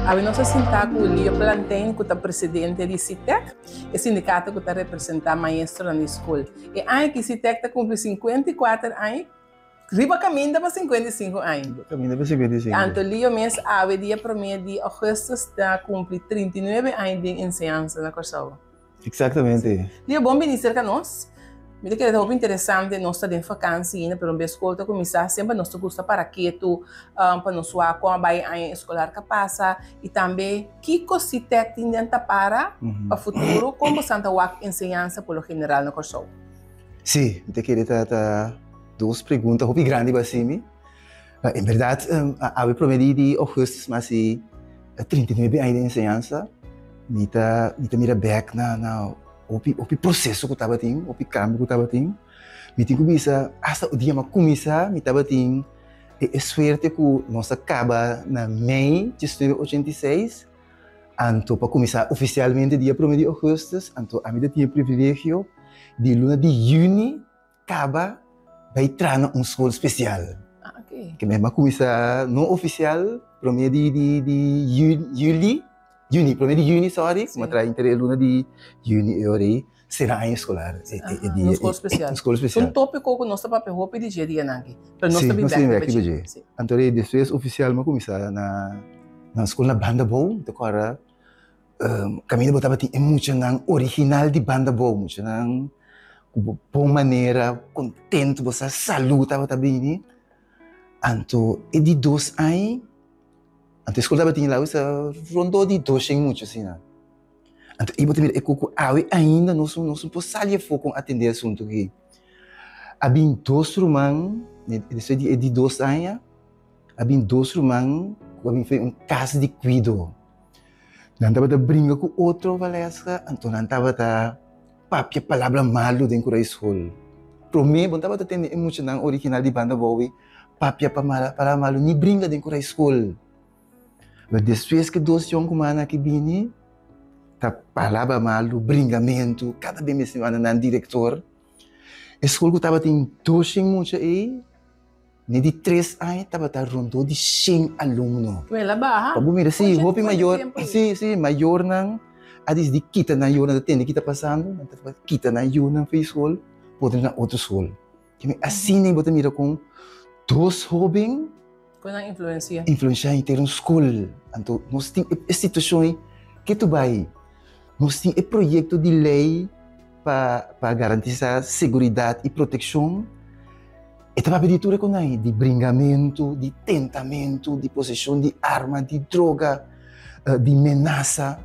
Awe nos a sinta ku Leo Plantein ku ta presidente di SITEC, e sindikato ku ta representá maestronan di skol. E aña aki SITEC ta kumpli 54 aña, riba kaminda pa 55 aña. Riba kaminda pa 55. Anto Leo mes awe dia promé di ougùstùs ta kumpli 39 aña den enseñansa na Kòrsou. Exactamente. Leo, bon bini cerca nos. Mi ta kere ta hopi interesante, nos ta den vakantie ainda, pero un bes skol ta kuminsá, semper nos ta gusta para ketu pa nos wak kon a bai e aña eskolar ka pasa i tambe kiko SITEC tin den ta para pa futuro, kon bosan ta wak enseñansa por lo general na Kòrsou? Sí, mi ta kere ta ta dos pregunta hopi grandi bo hasi mi. En bèrdat awe promé di di ougùstus mi hasi 39 aña di enseñansa. Mi ta mi ta mira bèk na na hopi hopi proseso ku tabatin, hopi kambio ku tabatin. Mi tin ku bisa asta e dia mi a kuminsá mi tabatin e e suerte ku nos a kaba na mei 1986, anto pa kuminsá ofisialmente dia promé di ougùstus, anto ami ta tin e privilegio di luna di yüni Kaba bai tra na un skol spesial. Ke mi a kuminsá no ofisial promé di di di juli, juni, promé di juni sorry, mi a traha inter e luna di juni e ora ei sera aña eskolar e e dia Un skol spesial. Un skol spesial. Un topiko ku nos ta papia hopi di dje dianan aki, pero nos ta bin bèk riba dje. Anto despues ofisial mi a kuminsá na na skol na Banda Bou, mi ta kòrda Kaminda bo tabatin e muchanan original di Banda Bou, muchanan ku bo bon manera, kontentu, bo sa salú tabata bini. Anto e di dos aña, anto e skol tabatin lawi sa rondó di doshen mucha asina. Anto ei bo ta mira e ku ku awe ainda nos no por sali afó kon atendé e asuntu aki. A bin dos ruman despues di e di dos aña, a bin dos ruman ku a bin for un kas di kuido. Nan tabata bringa ku otro, Valeska, anto nan tabata papia palabra malu den kura e skol. Promé bo no tabata tende e muchanan original di Banda Bowie papia palabra malu ni bringa den kura e skol. Pero despues ku e dos yònkumannan aki bini, ta palabra malu, bringamentu, kada bes mester manda nan direktor. E skol ku tabatin doshen mucha ei, Mi di tres aña tabata rondó di shen alumno. Wel a baha. Pa bo mira, si, hopi mayor, si, si, mayornan a disidí kita nan yunan, ta tende ki ta pasando, nan ta kita nan yunan for e skol, pone nan otro skol. Asina bo ta mira kon dos hóben. Kon nan influensia. Influensia henter un skol. Anto nos tin e situashon ei ke tu bai. Nos tin e proyekto di lei pa pa garantisá seguridat i protekshon. E ta papia di tur e konai, di bringamentu, di tentamentu, di poseshon di arma, di droga, di menasa.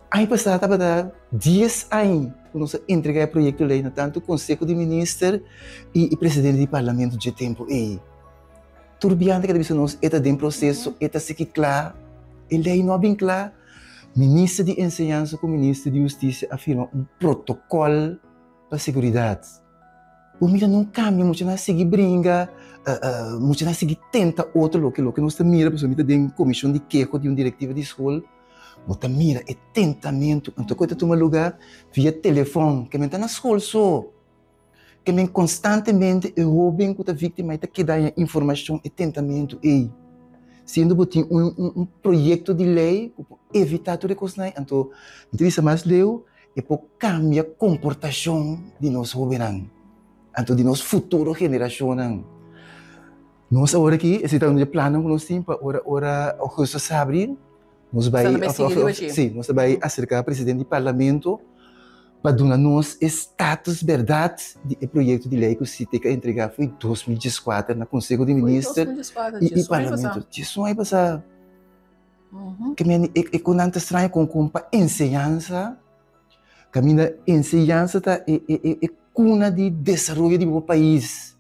Aña pasá tabata dies aña ku nos a entregá e proyekto lei na tantu Konseho di Minister i e presidente di Parlamento dje tempu ei. Tur biante ke ta bisa nos e ta den proseso, e ta sigui kla, e lei no a bin kla. Minister di Enseñansa ku Minister di Hustisia a firma un protokòl pa seguridat. Bo mira no kambia, muchanan a sigui bringa, muchanan a sigui tenta otro loke loke nos ta mira, pasobra mi ta den komishon di keho di un direktiva di skol, bo ta mira e tentamentu, anto ku e ta tuma lugá via telefòn, ke men ta na skol so. Ke men konstantemente e hóben ku ta víktima e ta keda haña informashon e tentamentu ei. Siendo bo tin un un proyekto di lei ku por evitá tur e kosnan ei, anto mi ta bisa mas leu e por kambia komportashon di nos hóbennan, anto di nos futuro generashonnan. Nos awor aki, esei ta un di e plannan ku nos tin pa ora ora ougùstus habri, nos bai sí, nos ta bai aserká presidente di parlamento pa duna nos e status bèrdat di e proyekto di lei ku Sitek a entregá for di 2014 na Konseho di Minister i parlamento. Djesun ai pasá. Ke men e ku nan ta straña kon kon pa enseñansa, kaminda enseñansa ta e e e kuna di desaroyo di bo pais.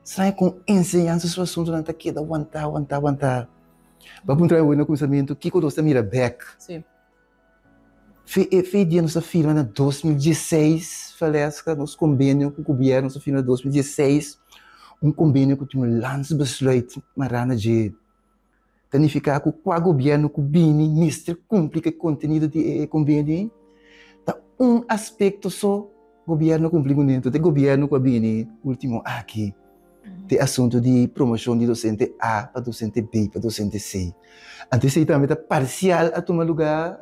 Straña kon enseñansa su asuntunan ta keda wantá wantá wantá. Bo a puntra mi na kuminsamentu kiko nos ta mira bèk. Fe e dia nos a firma na 2016, Valeska, nos kombenio ku gobièrnu nos a firma na 2016, un kombenio ku tin un landsbesluit mará na dje. Ta nifiká ku kua gobièrnu ku bini mester kumpli ku e kontenido di e kombenio ei. Ta un aspekto so gobièrnu a kumpli kuné, enton ta e gobièrnu ku a bini último aki. Te asuntu di promoshon di dosente A pa dosente B pa dosente C. Anto esei tambe ta parsial a tuma lugá.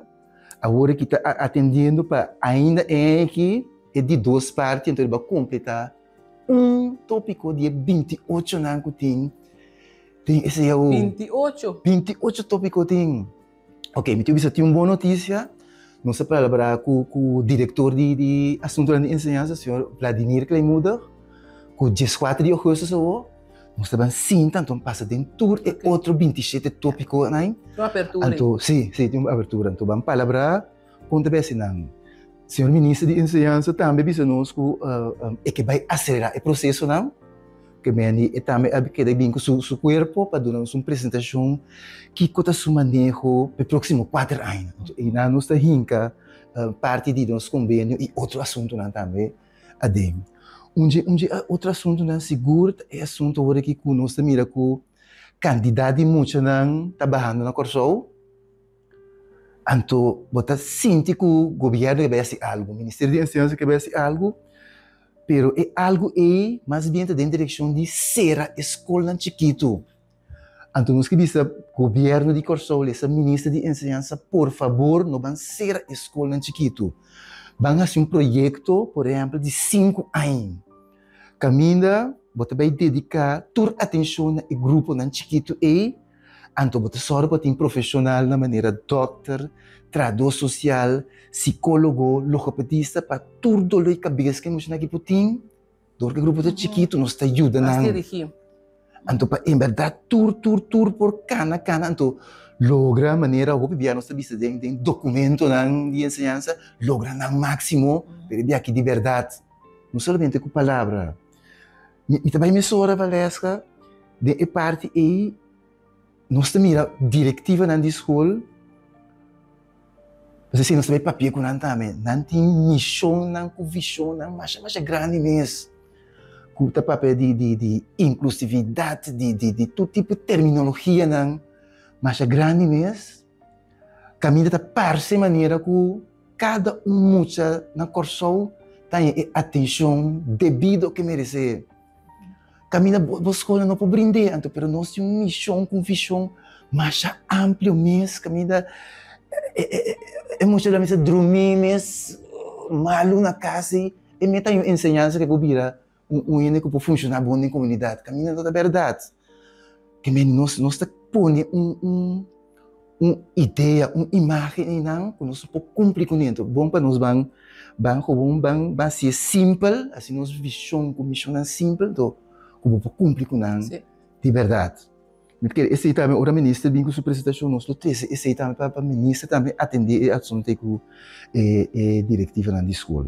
Awor aki ta atendiendo pa ainda e aki e di dos parti, anto riba kompletá un tópiko di e 28 nan ku tin den e cao. 28? 28 tópiko tin. Ok, mi tin bisa tin un bon notisia. Nos a palabrá ku ku direktor di di asuntunan di enseñansa, señor Vladimir Kleinmoedig, ku 14 di ougùstùs awor nos ta ban sinta anto pasa den tur e otro 27 tópikonan. Tin un apertura. Anto, sí, sí, tin un apertura. Anto ban palabrá kon ta bai hasi nan. Señor minister di enseñansa tambe bisa nos ku e ke bai aselerá e prosesonan. Ke meni e tambe a keda bin ku su kuerpo pa duna nos un presentashon kiko ta su maneho pa e próksimo kuater aña. Entonces einan nos ta hinka parti di nos kombenio i otro asuntunan tambe aden. Un dje un dje otro asuntunan sigur ta e asuntu awor aki ku nos ta mira ku kantidat di muchanan ta bahando na Kòrsou. Anto bo ta sinti ku gobièrnu ke bai hasi algu, Ministerio di Enseñansa ke bai hasi algu. Pero e algu ei mas bien ta den direkshon di sera e skolnan chikitu. Anto nos ke bisa gobièrnu di Kòrsou, lesa minister di enseñansa, por fabor no ban sera e skolnan chikitu. Ban hasi un proyekto, por ehèmpel, di sinku aña, kaminda bo ta bai dediká tur atenshon na e gruponan chikitu ei. Anto bo ta sòru pa tin profeshonalnan manera dòkter, trahadó sosial, sikólogo, logopedista pa tur doló di kabes ku e muchanan aki por tin. Dor ku e grupo ta chikitu nos ta yuda nan. Anto pa en bèrdat tur tur tur por kana kana anto logra manera hopi bia nos ta bisa den den dokumentonan di enseñansa logra nan máksimo pero e bia aki di bèrdat no solamente ku palabra. Mi ta bai mesora Valeska den e parti ei nos ta mira direktivanan di skol pues asina nos ta bai papia ku nan tambe nan tin mishonnan ku vishonnan masha masha grandi mes ku ta papia di di di inklusividat di di di tur tipo terminologianan masha grandi mes kaminda ta parse manera ku Kada un mucha na Kòrsou ta haña e atenshon debido ku e meresé. Kaminda bo skolnan no por brind'é anto, pero nos tin un mishon ku un vishon masha amplio mes kaminda e mucha ta mester drumí mes malu na kas ei, e mester haña un enseñansa ku e por bira un hende ku por funshoná bon den komunidat. Kaminda no ta bèrdat. Ke men nos nos ta pone un un un idea, un imágen einan ku nos por kumpli kuné. Enton bon pa nos ban ban gewoon ban ban hasié simpel, hasi nos vishon ku mishonnan simpel anto ku bo por kumpli ku nan di bèrdat. Mi ta kere esei tambe ora minister bin ku su presentashon nos lo trese esei tambe pa pa minister tambe atendé e asuntu ei ku e e direktivanan di skol.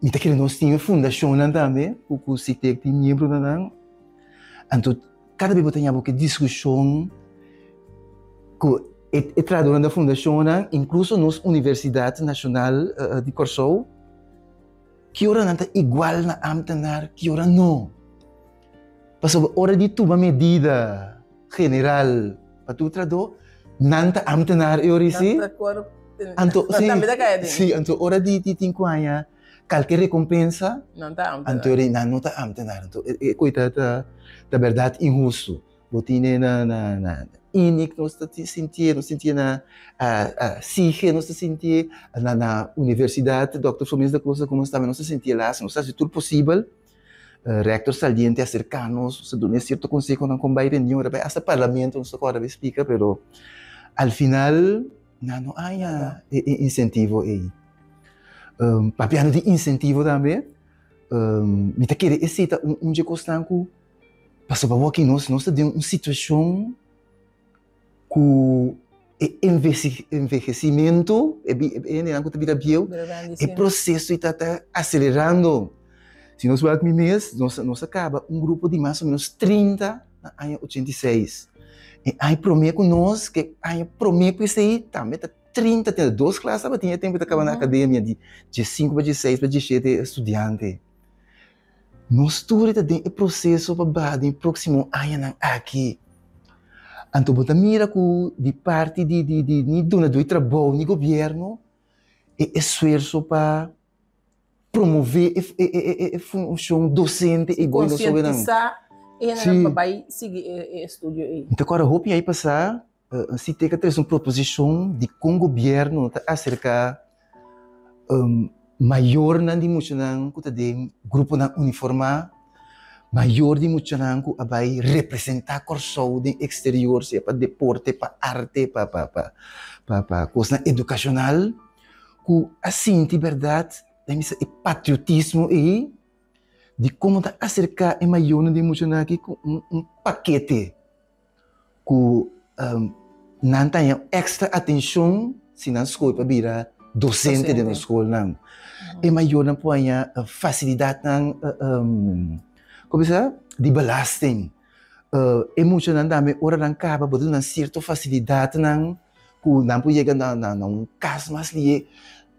Mi ta kere nos tin e fundashonnan tambe ku ku SITEK tin miembronan nan. Anto kada bes bo ta ña bo ke diskushon ku e e trahadornan di e fundashonnan, inkluso nos Universidat Nashonal di Kòrsou, ki ora nan ta igual na ámtenar, ki ora no. Pasobra ora di tuma medida general pa tur trahadó, nan ta ámtenar e ora si. Anto, si, si, anto ora di di tin ku haña kalke rekompensa, Nan ta ámtenar. anto ora nan no ta ámtenar. Anto e e koe ta ta ta bèrdat inhustu. Bo tine na na na INIC nos ta sintié, nos sintié na SIGE nos ta sintié, na na Universidat Dòkter Flominus da Costa komo tambe nos ta sintié las. Nos ta hasi tur posibel. Rector saliente a acerca nos, nos a duna e cierto consehonan con bay reunion, bay hasta parlamento nos ta corda bay splica, pero al final nan no haya e incentivo ey. Papiando di incentivo tambe, mi ta kere esey ta un dje cosnan cu pasobra awor aki nos nos ta den un situacion ku e envehesimentu, e hendenan ku ta bira bieu, e proseso ta ta aselerando. Si nos wak mi mes, nos nos a kaba un grupo di mas o menos 30 na aña 86. E aña promé ku nos, ke aña promé ku esei tambe ta 30, tene dos klas tabatin e tempu ta kaba na akademia di diesinku pa dieseis pa diesshete studiante. Nos tur ta den e proseso pa baha den e próksimo añanan aki. Anto bo ta mira ku di parti di di di ni dunadó di trabou ni gobièrnu e esfuerso pa promové e funshon dosente ei bou di nos hóbennan. Konsientisá e hendenan pa bai sigui e estudio ei. Mi ta kòrda hopi ai pasá, SITEC a trese un proposishon di kon gobièrnu ta aserká mayornan di muchanan ku ta den gruponan uniformá, mayor di muchanan ku a bai representá Kòrsou den eksterior, sea pa deporte, pa arte, pa kosnan edukashonal, ku a sinti bèrdat, ta bisa e patriotismo ei, di komo ta aserká e mayornan di muchanan aki ku un pakete. Ku nan ta haña èkstra atenshon si nan skohe pa bira dosente den nos skolnan. E mayornan por haña fasilidatnan komo bisa di belasting. E muchanan tambe ora nan kaba bo ta duna nan sierto fasilidatnan ku nan por yega na un kas mas lihe.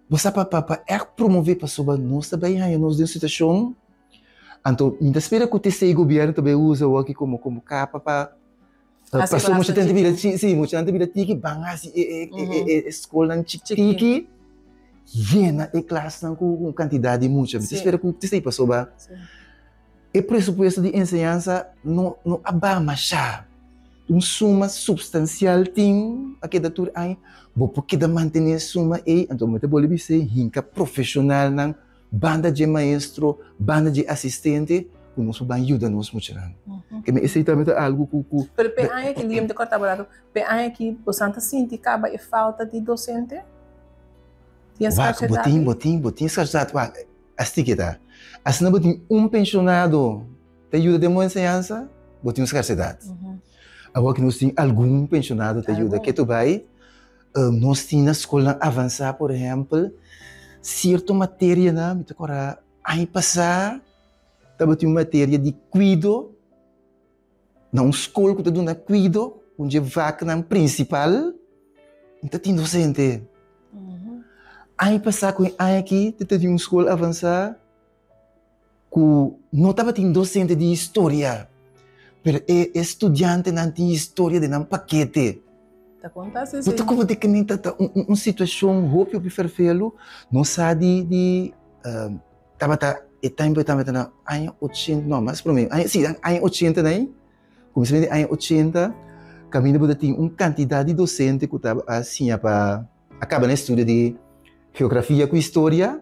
Bo sa pa ègt promové pasobra nos ta bai haña nos den un situashon. Anto mi ta spera ku tesei gobièrnu ta bai usa awor aki komo komo kapa pa pasobra mucha tende bira chi si mucha nan ta bira tiki ban hasi e e e e skolnan chikitiki yena e klasnan ku un kantidat di mucha. Mi ta spera ku tesei pasobra e presupuesto di enseñansa no no a baha masha. Un suma supstansial tin a keda tur aña. Bo por keda mantené e suma ei anto mi ta bolbe bisa hinka profeshonalnan. Banda dje maestro, banda dje asistente ku nos por ban yuda nos muchanan. Ke mi esei tambe ta algu ku ku. Pero p'e aña aki, Liam ta kòrta bo rato, p'e aña aki bosan ta sinti kaba e falta di dosente? Tin Wak, bo skarsedat tin, ei? bo tin, bo tin skarsedat. Wak, así ke ta. Asina bo tin un penshonado ta yuda den bo enseñansa, bo tin un skarsedat. Awor ki nos tin algun penshonado ta yuda, Algun. ke tu bai? Nos tin na skolnan avansá, por ehèmpel, sierto materianan, mi ta kòrda aña pasá tabatin un materia di kuido na un skol ku ta duna kuido, un dje vaknan prinsipal, no ta tin dosente. Aña pasá ku e aña aki ta tin un skol avansá. Ku no tabatin dosente di historia, pero e studiantenan tin historia den nan pakete. Ta konta si Bo ta komo di kende ta ta un situashon hopi hopi ferfelu. Nos sa di di tabata e tempu ei tabata na aña ochenta, no mas prome, aña si aña ochenta nai, kuminsamentu di aña ochenta, kaminda bo ta tin un kantidat di dosente ku ta a siña pa a kaba nan estudio di geografia ku historia.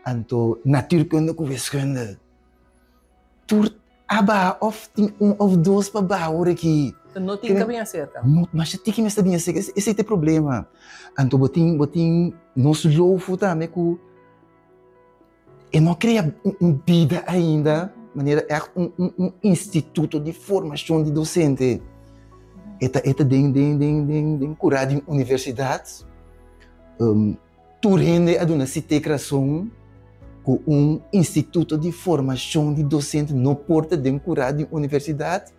Anto natuurkunde ku wiskunde tur a baha of tin un of dos pa baha ora ki. No tin ka bin aserka. No, masha tiki mester bin aserka, esei ta e problema. Anto bo tin bo tin nos lofu tambe ku e no krea un bida ainda manera ègt un un un instituto di formashon di dosente. E ta e ta den den den den den kurá di un universidat. Tur hende a duna Sitek rason ku un instituto di formashon di dosente no por ta den kurá di un universidat,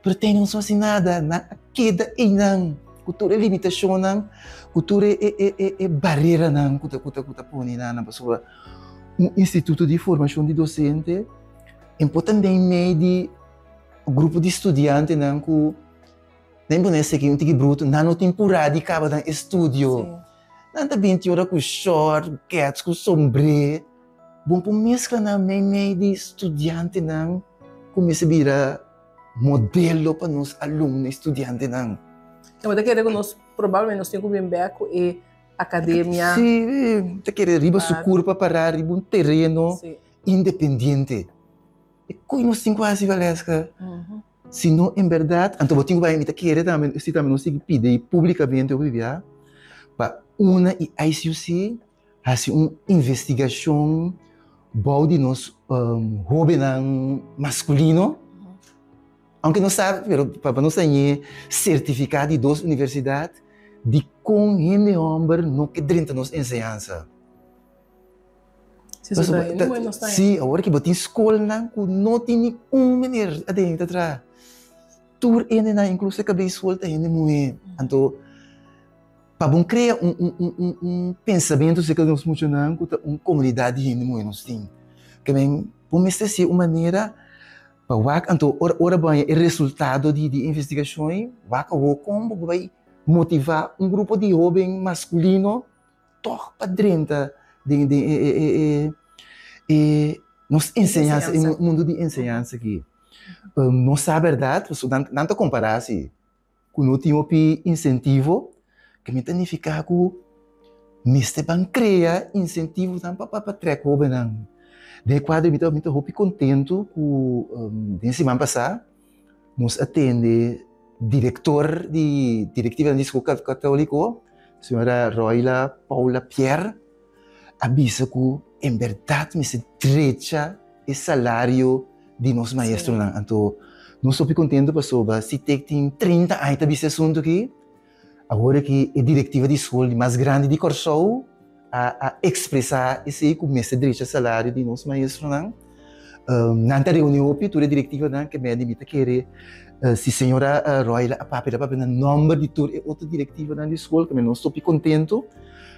pero te no hasi nada, nan a keda einan ku tur e limitashonnan, ku tur e bareranan ku ta ku ta pone nan pasobra un instituto di formashon di dosente e por ta den mei di grupo di studiantenan ku Nan pone esaki un tiki bruto, nan no tin purá di kaba nan estudio. Nan ta binti ora ku short, kèts ku sombré. Bon por meskla nan meimei di studiantenan ku mester bira modelo pa nos alumno i studiantenan. Bo ta kere ku nos probablemente nos tin ku bin bèk ku e akademia? Sí, mi ta kere riba su kurpa pará riba un tereno independiente. E koe nos tin ku hasi, Valeska? Si no en berdad, anto bo tin ku bai, mi ta kere tambe, si tambe nos tin ku pidi publicamente hopi bia, pa una i ICUC hasi un investigacion bou di nos hobennan masculino, aunke nos sa, pero pa nos hañ'é certifica di dos universidad, di con hende homber no ke drenta nos enseñansa. Sí, awor ki bo tin skolnan ku no tin ni un meneer aden ta traha. Tur hendenan, inkluso e kabei skol ta hende muhé. Anto, pa bo krea un un un un un pensamentu aserka di nos muchanan ku ta un komunidat di hende muhé nos tin. Ke men bo mester hasi un manera pa wak, anto ora ora bo haña e resultado di di investigashon ei, wak awor kon bo por bai motivá un grupo di hóben maskulino. Tòg pa drenta den den e e e e. E nos enseñansa, e mundu di enseñansa aki. Nos sa bèrdat, pasobra nan nan ta kompará si ku no tin hopi insentivo, ke mi ta nifiká ku mester ban krea insentivonan pa pa trèk hóbennan. Den e kuadro mi ta mi ta hopi kontentu ku den siman pasá nos a tende direktor di direktiva di skol katóliko, señora Royla Paula Pierre, a bisa ku en bèrdat mester drecha e salario di nos maestronan. Anto nos hopi contento pasobra Sitek tin 30 aña ta bisa e asunto aki. Awor aki e directiva di school di mas grandi di Kòrsou a a expresa esei ku mester drecha salario di nos maestronan. Nan ta reuni hopi tur e directivanan ke mende mi ta kere si señora Royla a papia ta papia na nomber di tur e otro directivanan di school ke nos hopi contento.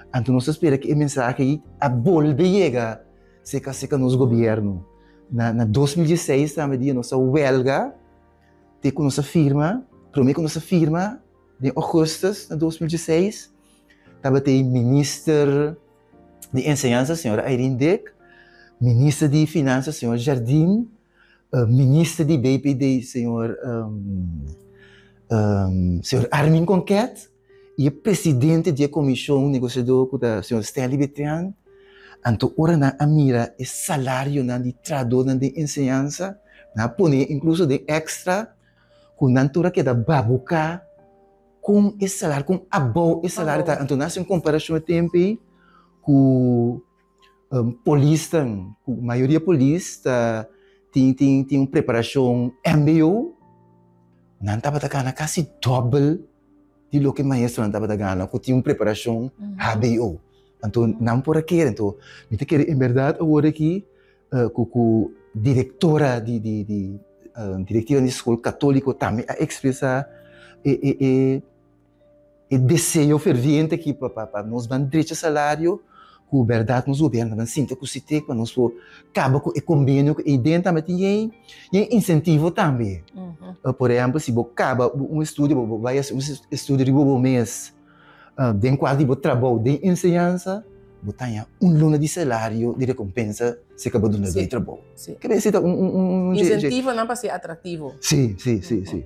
Anto nos ta spera ku e mensahe ei a bolbe yega Seka seka nos gobierno. Na na 2016 tambe dia nos a welga te ku nos a firma, prome ku nos a firma den augustus na 2016 tabata e minister di enseñansa señora Irene Dick, minister di finansa señor Jardim, minister di BPD señor señor Armin Konket. I e presidente di e komishon negosiadó ku ta señor Stanley Betrian, anto ora nan a mira e salarionan di trahadónan den enseñansa, nan a pone inkluso den èkstra ku nan tur a keda babuká kon e salario, kon abou e salario ta. Anto nan a hasi un komparashon e tempu ei ku polisnan, ku mayoria polis ta tin tin tin un preparashon mbo, nan tabata gana kasi dòbel di loke maestronan tabata gana ku tin un preparashon hbo. Anto nan por a kere, anto mi ta kere en bèrdat awor aki ku ku direktora di di di direktiva di skol katoliko tambe a ekspresá e e e E deseo ferviente aki pa pa nos ban drecha salario ku bèrdat nos gobièrnu ta ban sinta ku Sitek pa nos por kaba ku e kombenio ku eiden tambe tin yen yen insentivo tambe. Por ehèmpel si bo kaba un estudio bo bai hasi un estudio riba bo mes den kual di bo trabou den enseñansa bo ta haña un luna di salario di rekompensa si ka bo duna di trabou. Ke bes ta un Insentivonan pa ser atraktivo. Si si si si.